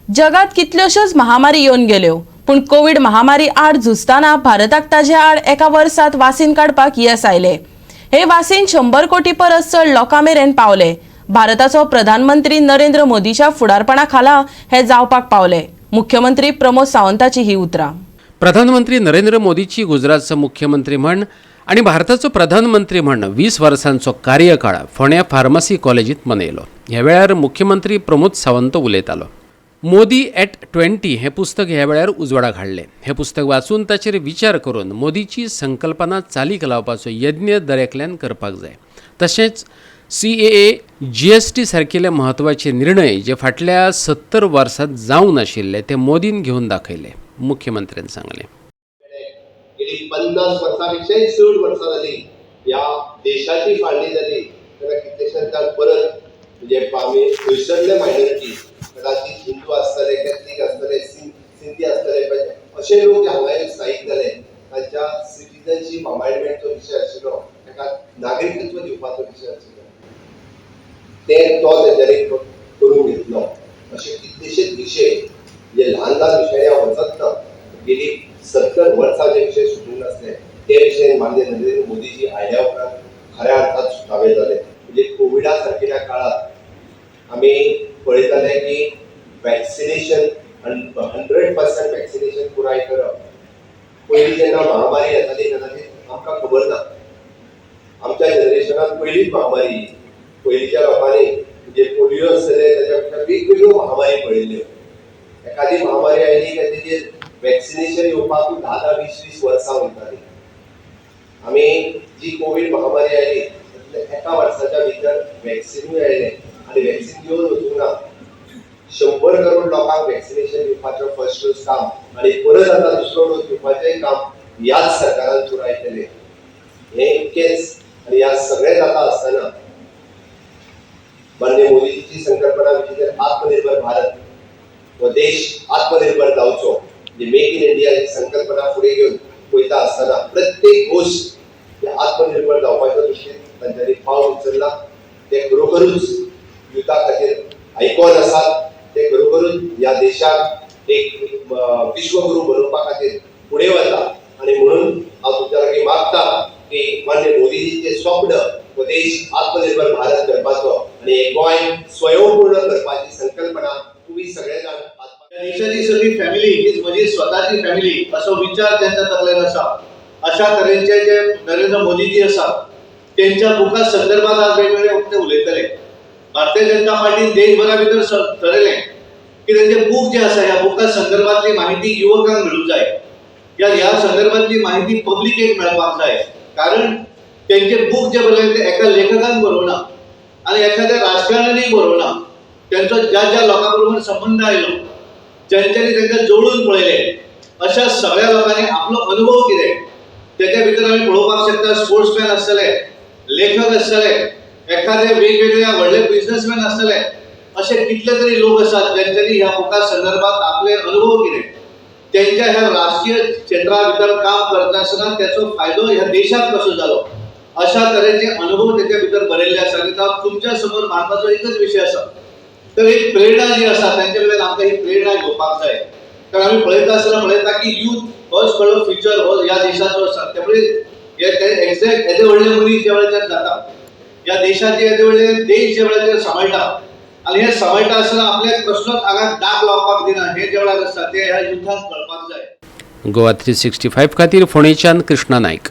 जगात कितल्योश्योच महामारी येवन गेल्यो, पूण कोवीड महामारी आड झुजतना भारताक ताजे आड एका वर्सात वासीन काडपाक येस आयले. हे वासीन 100 कोटी परस चड लोकां मेरेन पावले. भारताचो प्रधानमंत्री नरेंद्र मोदीच्या फुडारपणा खाला हे जावपाक पावले, मुख्यमंत्री प्रमोद सावंताची ही उतरां. प्रधानमंत्री नरेंद्र मोदीची गुजरातचो मुख्यमंत्री म्हण आनी भारताचो प्रधानमंत्री म्हण 20 वर्सांचो कार्यकाळ फोंड्या फार्मासी कॉलेजीत मनयलो. ह्या वेळार मुख्यमंत्री प्रमोद सावंत उलयतालो. मोदी एट 20 हें पुस्तक ह्या वेळार उजवाडाक हाडलें. हें पुस्तक वाचून ताचेर विचार करून मोदीची संकल्पना चालीक लावपाचो यत्न दरेकल्यान करपाक जाय. तशेंच सीएए, जीएसटी सारकिले म्हत्वाचे निर्णय जे फाटल्या 70 वर्सांत जावंक नाशिल्ले ते मोदीन घेवन दाखयले, मुख्यमंत्र्यान सांगलें. गेली 50 वर्सां पेक्षाय चड वर्सां जाली ह्या देशाची फाळणी जाली तेन्ना कितलेशेच जाण परत, म्हणजे आमी थंयसरले मायनॉरिटी, कदाचित हिंदू आसतले, कॅथलीक आसतले, सिंधी आसतले, अशे लोक जे हांगा येवन स्थायीक जाले, तांच्या सिटीजनशीप अमेंडमेंटचो विशय आशिल्लो, ताका नागरिकत्व दिवपाचो विशय आशिल्लो, ते तो तेंच्यांनी करून घेतलो. अशे कितलेशेच विशय, म्हणजे ल्हान ल्हान विशय हांव वचत ना, गेली 70 वर्सां जे विशय सुटूंक नासले ते विशय माननीय नरेंद्र मोदीजी आयल्या उपरांत खऱ्या अर्थात सुटावे जाले. म्हणजे कोविडा सारकेल्या काळात आमी पळयताले की वॅक्सिनेशन, 100% वॅक्सिनेशन पुराय करप. पयलीं जेन्ना महामारी येताली तेन्ना ती आमकां खबर ना. आमच्या जनरेशनात पयलीच महामारी ही. पयलींच्या लोकांनी म्हणजे पोलिओ आसतले, ताच्या पेक्षा वेगवेगळ्यो महामारी पळयल्ल्यो. एखादी महामारी आयली काय तेजेर वॅक्सिनेशन येवपाक 10 10, 20 20 वर्सां वयतालीं. आमी जी कोवीड महामारी आयली तातूंतल्या एका वर्साच्या भितर वॅक्सिनूय आयलें आनी वॅक्सिन घेवन वचूंक ना, 100 करोड लोकांक वॅक्सिनेशन दिवपाचें फर्स्ट डोस काम आनी परत आतां दुसरो डोस दिवपाचेंय काम ह्याच सरकारान पुराय केलें. हें इतकेंच आनी ह्या सगळें जाता आसतना माननीय मोदीजीची संकल्पना म्हणजे आत्मनिर्भर भारत हो देश आत्मनिर्भर जावचो, म्हणजे मेक इन इंडिया ही संकल्पना फुडें घेवन वयता आसतना प्रत्येक गोश्ट ही आत्मनिर्भर जावपाच्या दृश्टीन तांच्यांनी पावल उचलला. ते खरोखरूच युथा खातीर आयकॉन आसात. ते खरोखरूच ह्या देशाक एक विश्वगुरू बनोवपा खातीर फुडें वता आनी म्हणून हांव तुमच्या लागीं मागता की माननीय मोदीजीचें स्वप्न हो देश आत्मनिर्भर भारत करपाचो आनी हे गोंय स्वयंपूर्ण करपाची संकल्पना तुमी सगळे जाण त्या देशाची सगळी फॅमिली हीच म्हजी स्वताची फॅमिली असो विचार त्यांच्या तकलेन आसा. अशा तरेचे जे नरेंद्र मोदीजी आसा, त्यांच्या बुका संदर्भात आज वेगवेगळे वक्ते उलयतले. भारतीय जनता पार्टीन देशभरा भितर ठरयलें की तेंचे बूक जे आसा, ह्या बुका संदर्भातली माहिती युवकांक मेळूंक जाय, या ह्या संदर्भातली माहिती पब्लिकेक मेळपाक जाय. कारण तेंचे बूक जे बरयले ते एका लेखकान बरोवना आनी एखाद्या राजकारण्यानूय बरोवना. त्यांचो ज्या ज्या लोकां बरोबर संबंद आयलो, ज्यांच्यानी तांकां जवळून पळयले, अशा सगळ्या लोकांनी आपलो अनुभव कितें तेच्या भितर आमी पळोवपाक शकता. स्पोर्ट्समॅन आसतले, लेखक आसतले, एखादे वेगवेगळे व्हडले बिझनसमॅन आसतले, असे कितले तरी लोक आसात ज्यांच्यानी ह्या बुका संदर्भात आपले अनुभव कितें, त्यांच्या ह्या राजकीय क्षेत्रा भितर काम करता आसतना त्याचो फायदो ह्या देशाक कसो जालो, अशा तरेचे अनुभव त्याच्या भितर बरयल्ले आसा. आनी तो तुमच्या समोर मांडपाचो एकच विशय आसा, तर एक प्रेरणा जी आसा त्यांच्या कडल्यान आमकां ही प्रेरणा घेवपाक जाय. कारण आमी पळयता आसतना पळयता की युथ होच खरो फ्युचर हो ह्या देशाचो आसा. त्यामुळे हे ते एक्झॅक्ट येदे व्हडले मनीस ज्या वेळाचेर जाता, ह्या देशाचे येदे व्हडले देश ज्या वेळाचेर सांबाळटा आनी हे सांबाळटा आसतना आपल्याक कसलोच आंगाक डाग लावपाक दिना, हे ज्या वेळार आसता ते ह्या युथाक कळपाक जाय. गोवा 365 खातीर फोंडेच्यान कृष्णा नायक.